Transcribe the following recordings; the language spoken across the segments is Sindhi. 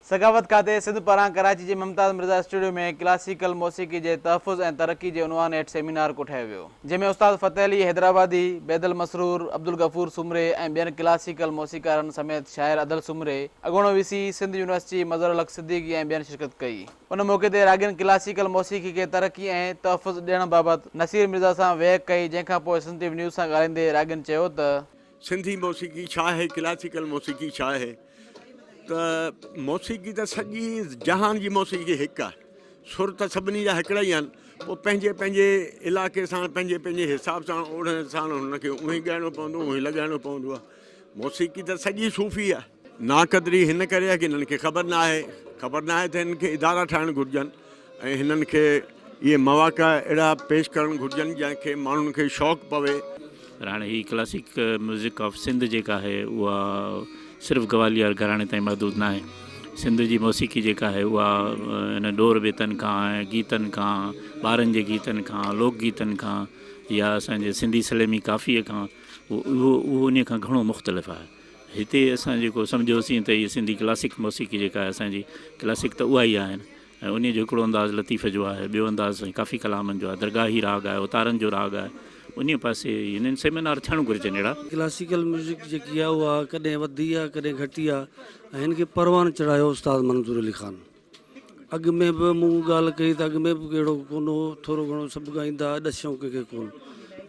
ثقافت کاتي سنڌ پاران ڪراچي جي ممتاز مرزا اسٽوڊيو ۾ ڪلاسيڪل موسيقي جي تحفظ ۽ ترقي جي عنوان هيٺ سيمينار ڪوٺايو ويو، جنهن ۾ استاد فتح علي حيدرآبادي، بيدل مسرور، عبدالغفور سومري ۽ ٻين ڪلاسيڪل موسيقارن سميت شاعر ادل سومري، اڳوڻو V C Sindh university Mazhar ul Haq Siddiqui ۽ ٻين شرڪت ڪئي. ان موقعي تي راڳين ڪلاسيڪل موسيقي کي ترقي ۽ تحفظ ڏيڻ بابت نصير مرزا سان ويهڪ ڪئي، جنهن کانپوء سنڌ ٽي وي نيوز سان ڳالهائيندي راڳين چيو ته. سنڌي موسيقي ڇا آهي، ڪلاسيڪل موسيقي ڇا آهي ته موسيقي ته سڄي جهان جي موسيقي هڪ آهي، سر ته سڀني جا هڪڙا ئي آهن، پوء پنهنجي پنهنجي علائقي سان پنهنجي پنهنجي حساب سان اوڙهڻ سان هن کي اونهي ڳائڻو پوندو اونهي لڳائڻو پوندو آهي. موسيقي ته سڄي صوفي آهي. ناقدري هن ڪري آهي ڪي هنن کي خبر نه آهي، خبر نه آهي ته هنن کي ادارا ٺاهڻ گهرجن ۽ هنن کي اهي مواقع اهڙا پيش ڪرڻ گهرجن جنهن کي ماڻهن کي شوق پوي. پر هاڻي هي ڪلاسيڪ ميوزڪ آف سنڌ جيڪا آهي اها صرف گواليار گهراڻي تائين محدود ناهي. سنڌ جي موسيقي جيڪا آهي اها هن ڏور بيتن کان ۽ گيتن کان، ٻارن جي گيتن کان، لوڪ گيتن کان يا اسان جي سنڌي سليمي ڪافيء کان اهو اهو انهيء کان گهڻو مختلف آهي. هتي اسان جيڪو سمجهيوسين ته هيء سنڌي ڪلاسيڪ موسيقي جيڪا آهي اسان جي ڪلاسيڪ ته اها ئي آهن ۽ انهيء جو هڪڙو انداز لطيف جو آهي، ٻيو انداز سائين ڪافي ڪلامن جو آهي، درگاهي راڳ آهي، اوتارن جو راڳ آهي، انهيء پاسي هنن سيمينار ٿيڻ گهرجن اهڙا. ڪلاسيڪل ميوزڪ جيڪي آهي اها ڪڏهن وڌي آهي ڪڏهن گهٽي آهي ۽ هن کي پروان چڙهايو استاد منظور علي خان. اڳ ۾ به مون ڳالهه ڪئي ته اڳ ۾ به اهڙو ڪونه هو، ٿورو گهڻو سڀ ڳائيندا ها، ڏسيائون ڪنهن کي ڪونه.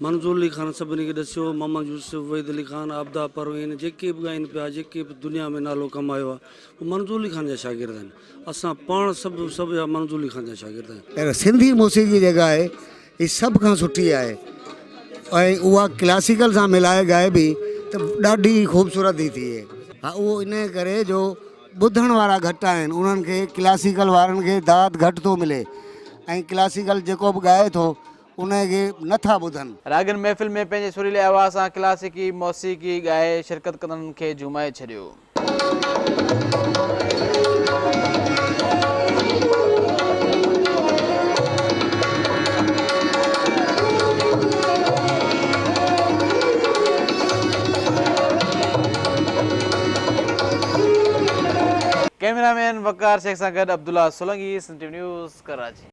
منظور علي خان سڀني کي ڏسيو، محمد يوسف، وحيد علي خان، عابده پروين جيڪي به ڳائين پيا، جيڪي به دنيا ۾ نالو ڪمايو آهي، اهو منظور علي خان جا شاگرد آهن. اسان پاڻ سڀ سڀ يا منظور علي خان جا شاگرد آهيون. پر سنڌي موسيقي جيڪا آهي هي سڀ کان سٺي آهي ۽ اها ڪلاسيڪل سان ملائي ڳائبي ته ڏاڍي خوبصورت ٿي ٿئي. ها اهو انهي ڪري جو ٻڌڻ وارا گهٽ آهن انهن کي ڪلاسيڪل وارن کي داد گهٽ ٿو ملي ۽ ڪلاسيڪل جيڪو به ڳائي ٿو انهي کي نه ٿا ٻڌن. راڳين محفل ۾ پنهنجي سريلي آواز سان ڪلاسيڪي موسيقي ڳائي شرڪت ڪندڙن کي جهومائي ڇڏيو. ڪئميرا مين وقار شيخ سان گڏ عبدالله سولنگي، سنڌ ٽي وي نيوز، ڪراچي.